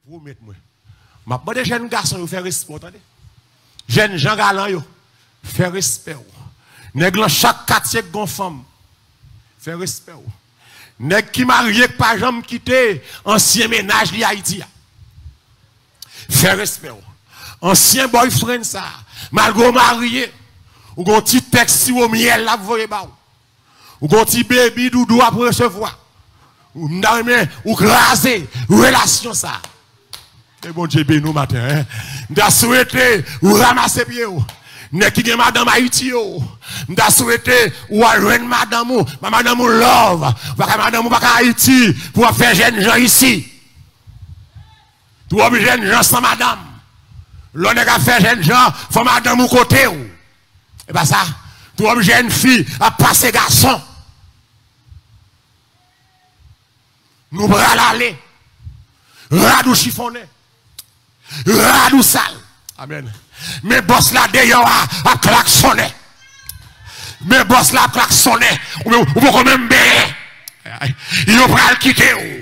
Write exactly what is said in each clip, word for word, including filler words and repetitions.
Pwomèt mwen. M ap mande jèn gason yo fè respè w, tande. Jèn jan galan yo, fè respè w. Nèg lan chak katye k gon fanm, fè respè w. Nèg ki marye k pa janm kite ansyen mennaj li Ayiti a, fè respè w. Ansyen boyfriend sa, malgre w marye, ou gon ti tèks siwo myèl l ap voye ba w. Ou gon ti baby doudou ap resevwa. M ta renmen ou kraze relasyon sa. E Bondye beni w maten, en. M ta swete ou ranmase pye w. Nèg ki gen madanm Ayiti yo, m ta swete ou al jwenn madanm ou. Ba madanm ou love. Ou pa ka, madanm ou pa ka Ayiti pou w ap fè jèn jan isi. Twòp jèn jan san madanm. Lè w nèg ap fè jèn jan, fò madanm ou kote w. E pa sa. Twòp jèn fi ap pase gason. Nou pral ale. Rad ou chifonnen. Rad ou sal. Amèn. Men bòs la deyò a ap klaksonnen. Men bòs la ap klaksonnen. Ou, ou poko menm benyen. Yo pral kite w.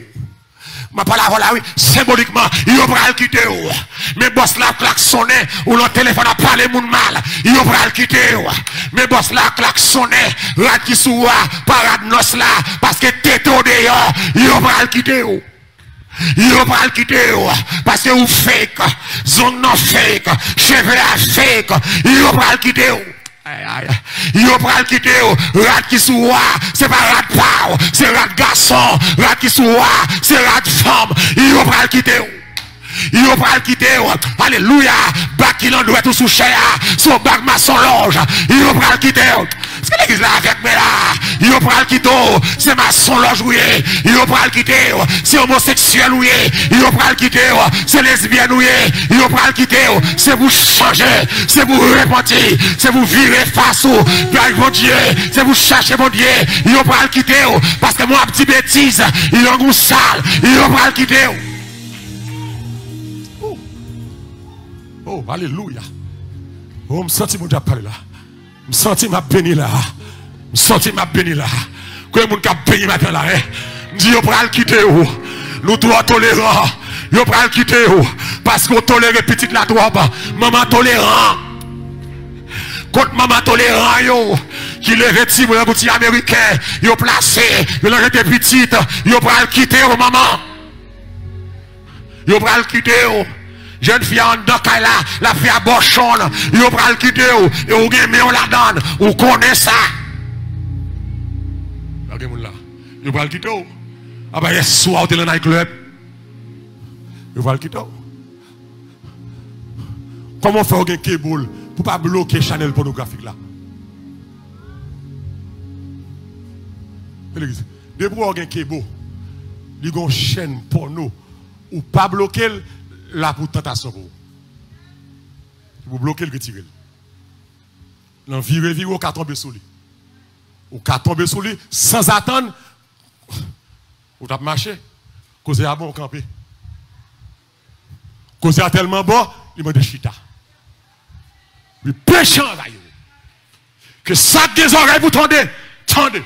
M ap pale avè w la, wi. Senbolikman, yo pral kite w. Men bòs la ap klaksonnen. Ou nan telefòn ap pale moun mal. Yo pral kite w. Men bòs la ap klaksonnen. Rad ki sou ou a, pa rad nòs la. Paske tete w deyò. Yo pral kite w. Yo pral kite w. Paske ou fake. Zong nan fake. Cheve a fake. Yo pral kite w. Ay, ay. Yo pral kite w. Rad ki sou ou a, se pa rad pa w, se rad gason. Rad ki sou ou a, se rad fanm. Yo pral kite w. Yo pral kite w. Alelouya. Bag ki nan dwèt ou sou chè a, se yon bag masonlòj. Yo pral kite w. Èske legliz la avèk mwen la? Yo pral kite w. Se masonlòj ou ye. Yo pral kite w. Se omoseksyèl ou ye. Yo pral kite w. Se lesbyèn ou ye. Yo pral kite w. Se pou chanje. Se pou repanti. Se pou vire fas ou bay Bondye. Se pou chache Bondye. Yo pral kite w. Paske mwen ap di betiz. Lang ou sal. Yo pral kite w. Oh, alelouya. Oh, m santi Bondye ap pale la. M santi m ap beni la. M santi m ap beni la. Konbyen moun k ap beni maten la, en? M di yo pral kite w. Nou twò toleran. Yo pral kite w. Paske w tolere pitit la twòp. Manman toleran. Kot manman toleran yo ki leve timoun pou ti Ameriken, yo plase, yo nan jete pitit, yo pral kite w, manman. Yo pral kite w. Jèn fi a anndan kay la, l ap fè abòsyon. Yo pral kite w. E ou gen men w ladan l. Ou konnen sa. Pa gen moun la. Yo pral kite w. Apa yèswa ou te nan night club. Yo pral kite w. Kòman w fè w gen kebo l pou pa bloke chanèl pònografik la? Legliz, depi w gen kebo, li gon chèn pòno, ou pa bloke l, la pou tantasyon pou ou. Ou bloke l, retire l. Nan vire vire, ou ka tonbe sou li. Ou ka tonbe sou li, sanzatann, ou t ap mache, koze a bon, ou kanpe. Koze a tèlman bon, li mande chita. Li peche anvayi w. Ke sa k gen zòrèy pou tande, tande.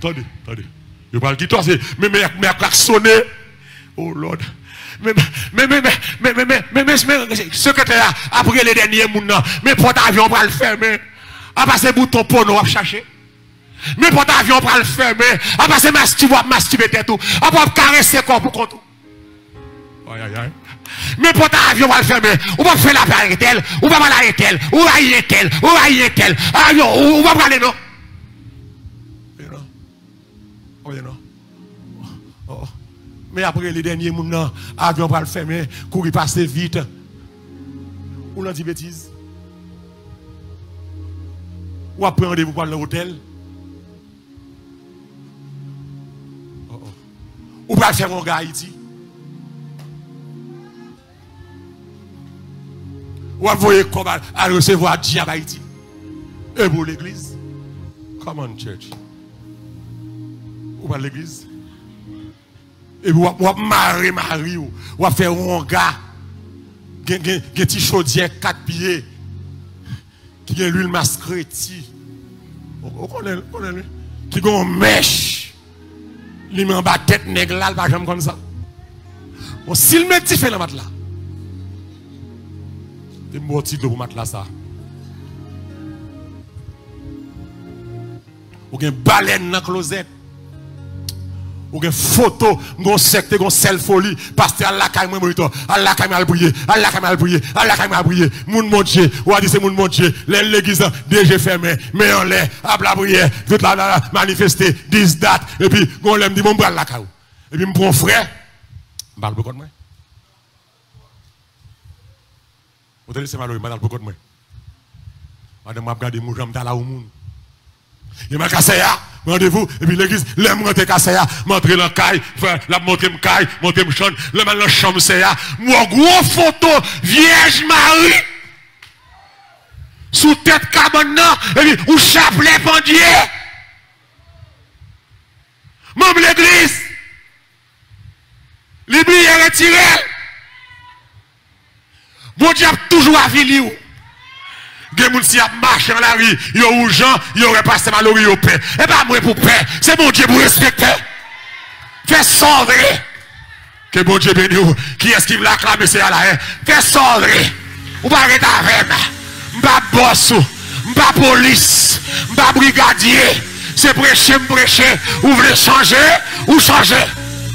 Tande, tande. Yo pral kite w, se men, men, men ap klaksonnen. Oh Lord. Men, men, men, sekretè a ap rele dènye moun nan. Men pòt avyon pral fèmen. Apa se bouton pòno w ap chache. Men pòt avyon pral fèmen. Apa se mastib w ap mastibe tèt ou. Apa w ap karese kò w pou kont ou. Ay, ay, ay. Men pòt avyon pral fèmen. Ou p ap fè lapè ak entèl. Ou p ap pale ak entèl. Ou rayi entèl. Ou rayi entèl. Avyon, ou, ou p ap prale non. Oye non. Oh. Men apre li dènye moun nan, avyon pral fèmen, kouri pase vit. Ou nan di betiz. W ap pran randevou pou al nan otèl. Oh, oh. Ou pral fè wonga Ayiti. W ap voye kòb al, al resevwa dyab Ayiti. E pou legliz? Come on, church. Ou pral legliz? Epi w ap, w ap mare mari w. W ap fè wonga. Gen, gen, gen ti chodyè kat pye. Ki gen lwil maskreti. Ou, ou konnen, ou konnen li. Ki gen yon mèch. Li men anba tèt nèg la, l pa janm konn sa. Bon, si l met dife nan matla, te m ba w ti dlo pou matla sa. Ou gen balèn nan klozèt. Ou gen foto, m gen yon sè k te gen yon sèl foli. Pastè, al lakay mwen, Monitor. Al lakay mwen, al priye. Al lakay mwen, al priye. Al lakay mwen, al priye. Moun Bondye. Ou a di se moun Bondye. Lè l legliz lan, de je fèmen, men anlè, ap lapriyè, tout la, la, la, manifeste, dis dat. Epi, gon lè m di, bon, m pral lakay ou. Epi m pran yon frè, m al pou kont mwen. Ou tande se Malori, m al pou kont mwen. Pandan m ap gade moun, jan m ta la ou moun. Gen mwen kasè a, randevou, epi legliz, lè m rantre kasè a, m antre nan kay, frè, l ap montre m kay, montre m chanm, lè m al nan chanm sè a, m wè gwo foto Vyèj Mari sou tèt kabann nan, epi yon chaplè pandye. Manm legliz, li bliye retire l. Bondye ap toujou avili w. Gen moun si y ap mache nan lari, yo woujan, yo wè pastè Malori, yo pè. E pa mwen pou pè, se Bondye pou respekte. Fè sa w vle. Ke Bondye beni w. Kiyès ki vle aklame Seyè a la, hein? Fè sa w vle. Ou pa ret avè m. M pa bòs ou. M pa polis. M pa brigadye. Se preche m preche. Ou vle chanje, ou chanje.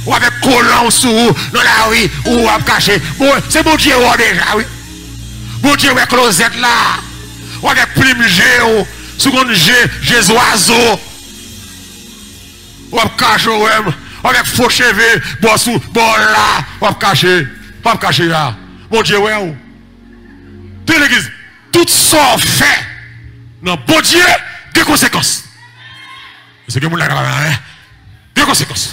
Ou avèk kolan w sou ou nan lari, ou w ap kache. Bon, se Bondye wè w deja, wi. Bondye wè klozèt la. Ou avèk plim je w, sou konn je, je zwazo. W ap kache, w wè m, w avèk fo cheve, bò sou, bò la, w ap kache, w ap kache a. Bondye wè w. Tande legliz, tout sa w fè nan Bondye gen konsekans. Se gen moun la ka pa, hein? Gen konsekans.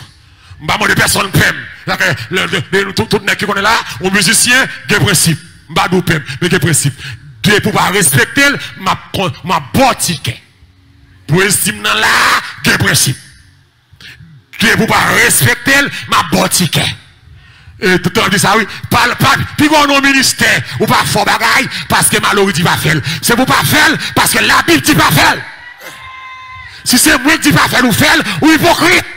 M pa mande pèsonn pè m. Lè, lè, lè, tout, tout nèg ki konnen la, yon mizisyen, gen prensip. M pa di w pè m, men gen prensip. Depi w pa respekte l, m ap kon-, m ap ba w tikè. Pwezi m nan la, gen prensip. Depi w pa respekte l, m ap ba w tikè. E, tout tan di sa, wi. Pa, pa, pi gwo non ministè, ou pa fè bagay, paske Malori di pa fè l. Se pou pa fè l, paske Labib di pa fè l. Si se mwen k di pa fè l, ou fè l, ou ipokrit.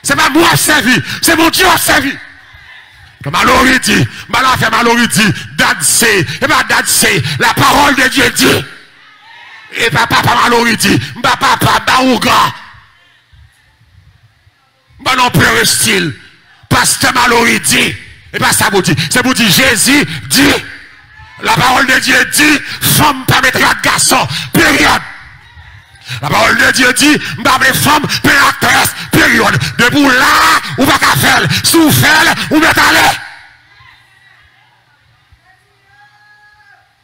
Se pa mwen w ap sèvi, se Bondye w ap sèvi. Malori di, m pa nan afè Malori di, dad se, e pa dad se, la parole de Dieu dit. E pa papa Malori di, m pa papa, m pa ougan. M pa nan perestil. Pastè Malori di, e pa sa pou di. Se pou di Jezi di, la parole de Dieu dit, fanm pa met rad gason. Peryòd. La parole de Dieu dit, m pa vle fanm, men aktrès. Peryòd. Depi w la, ou pa ka fè l. Si w fè l, ou mèt ale.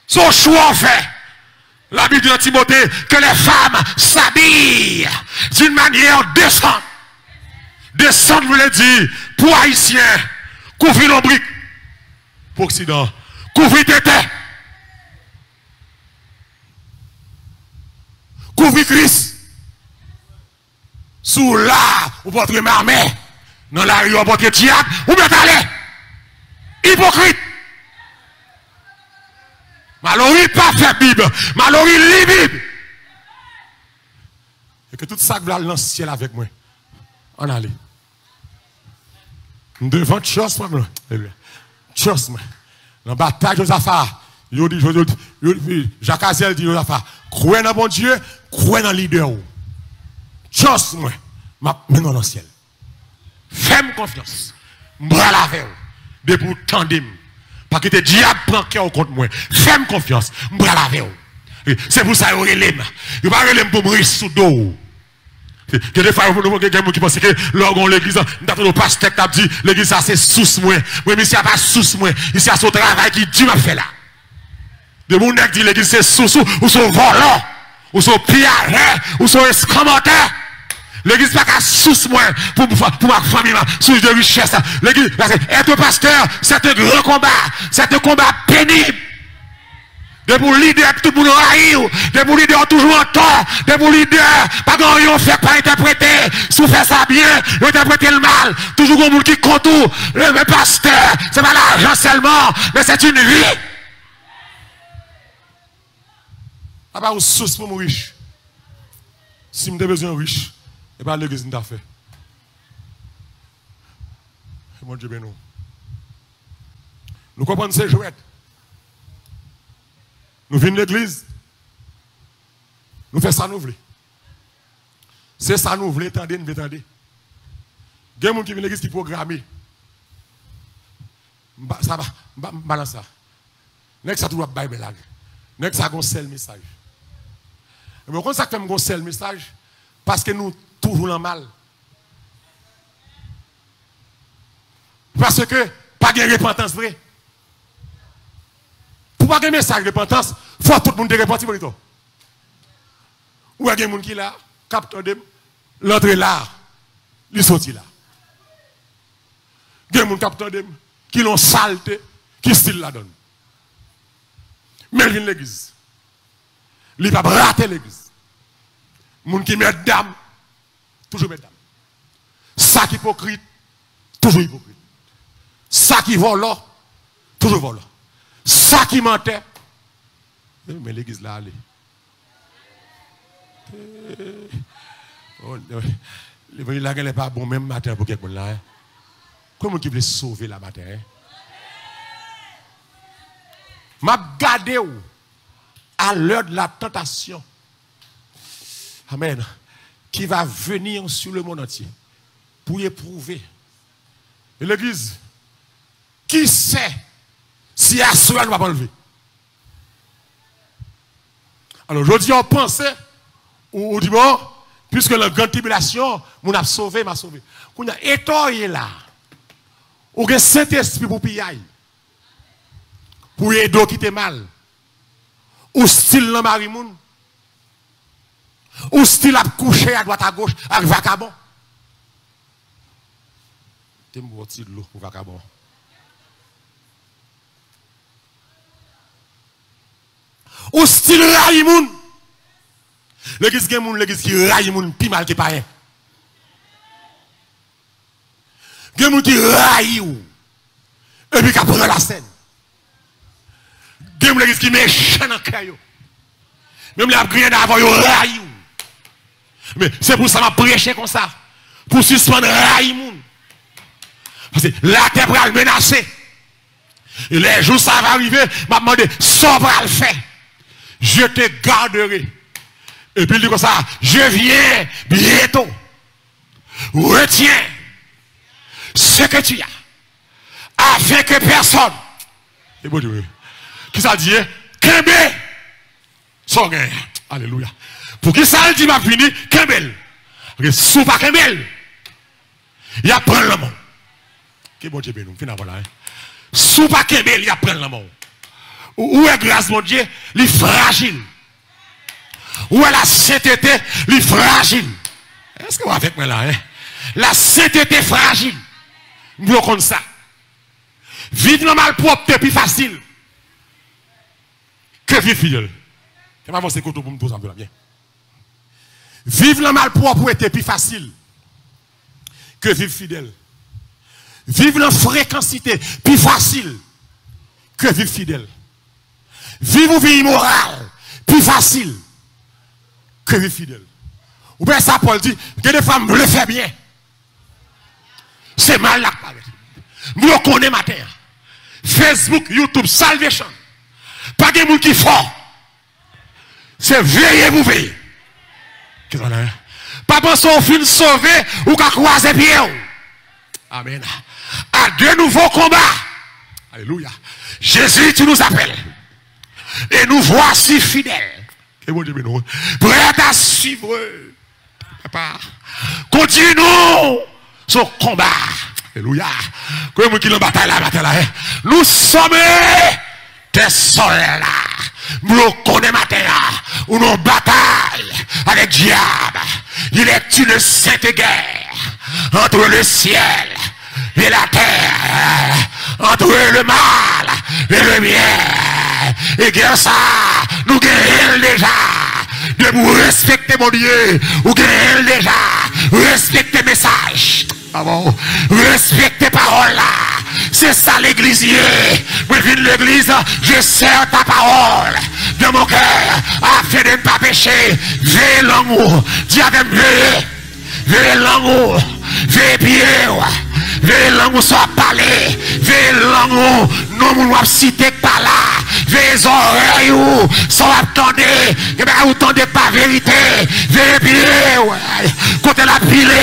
Se yon chwa w fè. La Bible dit dans Timothée que les femmes s'habillent d'une manière décente. Décente vle di, pou Ayisyen, kouvri lonbrik. Pou Oksidan, kouvri tete. Kouvri kris. Si w la, ou pa antre mamè nan lari, ou pa antre dyab, ou mèt ale. Ipokrit. Malori pa fè Bib. Malori li Bib. E ke tout sa k vle al nan syèl avèk mwen, ann ale. M devan chòs mwen, mwen. Trust mwen. Nan batay Jozafa, yo di, yo, yo, yo, Jak Azyèl di Jozafa, kwè nan Bondye, kwè nan lidè w. Trust mwen, m ap mennen w nan syèl. Fè m konfyans. M pral avè w. Depi w tande m, pa kite dyab pran kè w kont mwen. Fè m konfyans. M pral avè w. Se pou sa yo rele m. Yo pa rele m pou m rich sou do w. Gen de fwa, gen, gen moun ki panse ke lè w gen yon legliz, m ta tande yon pastè k t ap di, legliz sa se sous mwen. Mwen, isi a pa sous mwen. Isi a se yon travay ki di m ap fè la. Depi yon nèg di legliz se sous ou, ou se yon vòlò, ou se yon piyajè, ou se yon eskanmòtè. Legliz pa ka sous mwen pou, pou, pou m ak fanmi m, sous de richès. Legliz, paske être pasteur, c'est un grand combat, c'est un combat pénible. Depi w lidè, tout moun rayi w. Depi w lidè, w toujou antò. Depi w lidè, pa gen anyen w fè k pa entèprete. Si w fè sa byen, yo entèprete l mal. Toujou gen moun ki kont ou. Men pastè, se pa lajan sèlman, men c'est une vie. Apa ou sous pou m rich. Si m te bezwen rich, e pa legliz m ta fè. Bondye beni w. Nou konprann se jwèt. Nou vin legliz. Nou fè sa nou vle. Se sa nou vle tande, n vle tande. Gen moun ki vin legliz ki pwograme. M pa, sa pa, m pa, m pa nan sa. Nèg sa toujou ap bay blag. Nèg sa gon sèl mesaj. Ebyen, ou konn sa k fè m gon sèl mesaj? Paske nou toujou nan mal. Paske pa gen repantans vre. Pou pa gen mesaj repantans, fò tout moun te repanti, bonito. Ou wè gen moun ki la, k ap tande m, l antre la, li soti la. Gen moun k ap tande m, ki lon salte, ki stil ladan l. Men l vin legliz. Li p ap rate legliz. Moun ki mèt dam, toujou mèt dam. Sa k ipokrit, toujou ipokrit. Sa ki vòlò, toujou vòlò. Sa ki mantè, men legliz la ale. Oh, levanjil la genlè pa bon menm maten an pou kèk moun la, en. Konbyen moun ki vle sove la maten, en? M ap gade w à l'heure de la tentation. Amen. Qui va venir sur le monde entier pour éprouver. E legliz, ki sè si aswè a nou p ap anlve? Alò, jodi a, w panse, ou, ou di, bon, puisque la grande tribulation, moun ap sove, m a sove. Kounye a, eta w ye la, ou gen Sentespri pou piyay, pou ede w kite mal. Ou stil nan mari moun. Ou stil ap kouche adwat agoch ak vakabon. Te m bwè yon ti dlo pou vakabon. Ou stil rayi moun. Legliz, gen moun legliz ki rayi moun pi mal ke payen. Gen moun ki rayi w epi k ap pran lasèn. Gen moun legliz ki mechan nan kè yo. Menm lè y ap griyen avè w, yo rayi w. Men se pou sa m ap preche konsa. Pou w sispann rayi moun. Paske latè pral menase. E lè jou sa va rive, m ap mande, sa w pral fè? Je te garderai. Epi l di konsa, je viens bientôt. Retiens ce que tu as, afin que personne. E Bondye, wi. Kisa l di, eh? Kenbe sa w genyen. Alelouya. Poukisa l di, m ap vini, kenbe l? Paske si w pa kenbe l, y ap pran l nan men w. Ke Bondye beni w, m fin avè w la, en. Si w pa kenbe l, y ap pran l nan men w. Ou, ou wè gras Bondye, li frajil. Ou wè lasentete, li frajil. Èske w avèk mwen la, en? Lasentete frajil. M vle w konn sa. Viv nan malpwòpte pi fasil ke viv fidèl. Fè m avanse kote w pou m di w sa m di w la byen. Viv nan malpwòpte pi fasil ke viv fidèl. Viv nan frekansite pi fasil ke viv fidèl. Viv ou vi imoral pi fasil ke viv fidèl. Ou wè sa Pòl di, gen de fwa m vle fè byen. Se mal la k parèt. M vle w konnen maten an. Facebook, YouTube, Salvation. Pa gen moun ki fò. Se veye pou veye. Kisa la, en? Pa panse w fin sove, ou ka kwaze pye w. Amen. À de nouveaux combats. Alléluia. Jésus, tu nous appelles. Et nous voici fidèles. Ke Bondye beni w. Prêts à suivre. Papa. Continuons ce combat. Alléluia. Konbyen moun ki nan batay la, batay la, en? Nous sommes des soldats. M vle w konnen maten an, ou nan batay avèk dyab. Il est une sainte guerre entre le ciel et la terre, entre le mal et le bien. E gè sa, nou genyen l deja. Depi w respekte Bondye, ou genyen l deja. Respekte mesaj. Amen. Respekte pawòl la. Se sa legliz ye. Mwen vin legliz, je sers ta parole dans mon cœur, afin de ne pas pécher. Veye lang ou. Di avè m, veye. Veye lang ou. Veye pye w. Veye lang ou sa w ap pale. Veye lang ou, non moun w ap site k pa la. Veye zòrèy ou, sa w ap tande. Gen bagay ou tande k pa verite. Veye pye w, kote l ap pile.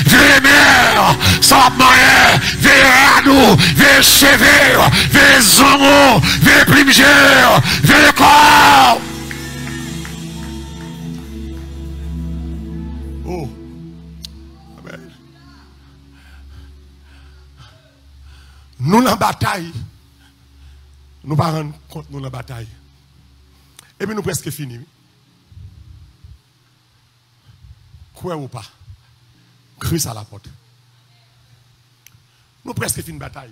Veye men w, sa w ap manyen. Veye rad ou, veye cheve w, veye zong ou, veye plim je w, veye kò w. Oh. Amen. Nou nan batay. Nou pa rann kont nou nan batay. Epi nou prèske fini, wi. Kwè ou pa, Kris a lapòt. Nou prèske fin batay.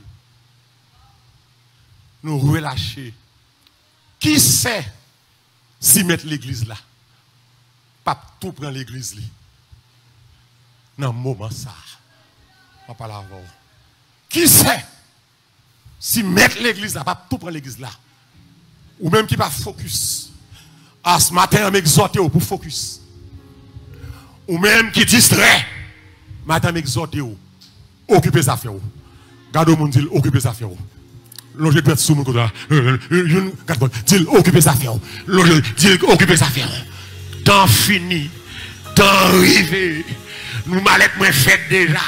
Nou relache. Ki sè si mèt legliz la p ap tou pran legliz li nan moman sa a? M ap pale avè w. Ki sè si mèt legliz la p ap tou pran legliz la? Ou menm ki pa fokis. A, s maten an, m egzòte w pou fokis. Ou menm ki distrè, maten an, m egzòte w. Okipe zafè w. Gade yon moun, di l, okipe zafè w. Lonje dwèt sou moun kote a. Youn, gad moun, di l, okipe zafè w. Lonje, di l, okipe zafè w. Tan fini. Tan rive. Nou, malèt mwen fèt deja.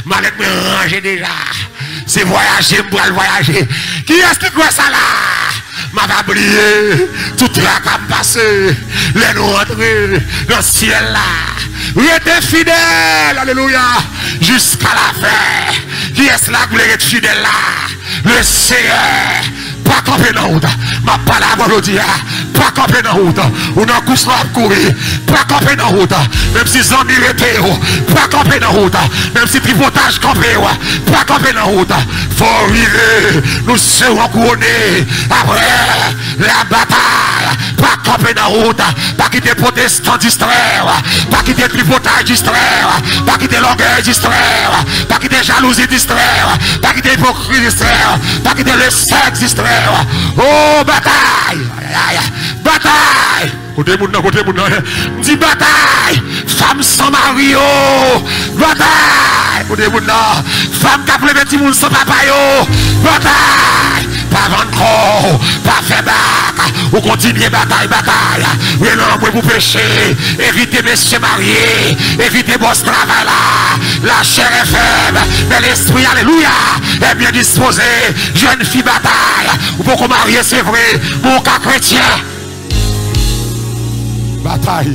Malèt mwen ranje deja. Se vwayaje m pral vwayaje. Kiyès ki kwè sa la? M ava bliye tout traka m pase lè nou rantre nan syèl la. Rete fidèl, alelouya, jiska lafen. Kiyès la k vle ret fidèl la? Leseyè pa kanpe nan wout. M ap pale avè w jodi a. Pa kanpe nan wout. Ou nan kous la w ap kouri. Pa kanpe nan wout. Menm si zanmi rete w, pa kanpe nan wout. Menm si tripotaj kanpe w, pa kanpe nan wout. Fò w rive. Nou se w an kouwone. Apre la batay, pa kanpe nan wout. Pa kite pwotestan distrè w. Pa kite tripotaj distrè w. Pa kite lògèy distrè w. Pa kite jalouzi distrè w. Pa kite ipokri distrè w. Pa kite lesèks distrè w. O, batay! Ay, ay, ay. Batay! Kote moun nan, kote moun nan? M di batay! Fanm san mari yo! Batay! Kote moun nan? Fanm k ap leve timoun san papa yo! Batay! Pa vann kò w, pa fè bak. Ou kontinye batay, batay. Rele anmwe pou peche. Evite mesye marye. Evite bòs travay la. La chair est faible, mais l'esprit, alléluia, est bien disposé. Jèn fi, batay. Ou poko marye, se vre, men w ka kretyen. Batay.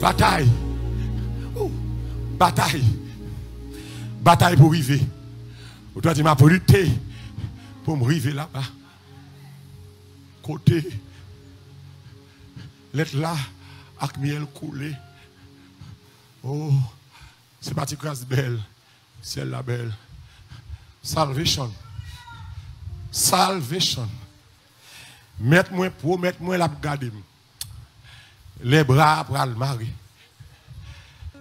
Batay. Ou. Batay. Batay pou rive. Ou ta di, m ap lite pou m rive laba. Kote lèt la ak myèl koule. Oh, se pa ti kras bèl. Syèl la bèl. Salvation. Salvation. Mèt mwen pwomèt mwen l ap gade m. Lè bra a pral mare.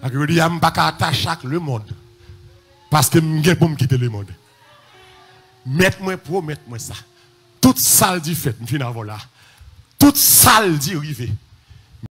Ak yo di a, m pa ka atache ak lemonn. Paske m gen pou m kite lemonn. Mèt mwen pwomèt mwen sa. Tout sa l di fèt, m fin avè w la. Tout sa l di rive.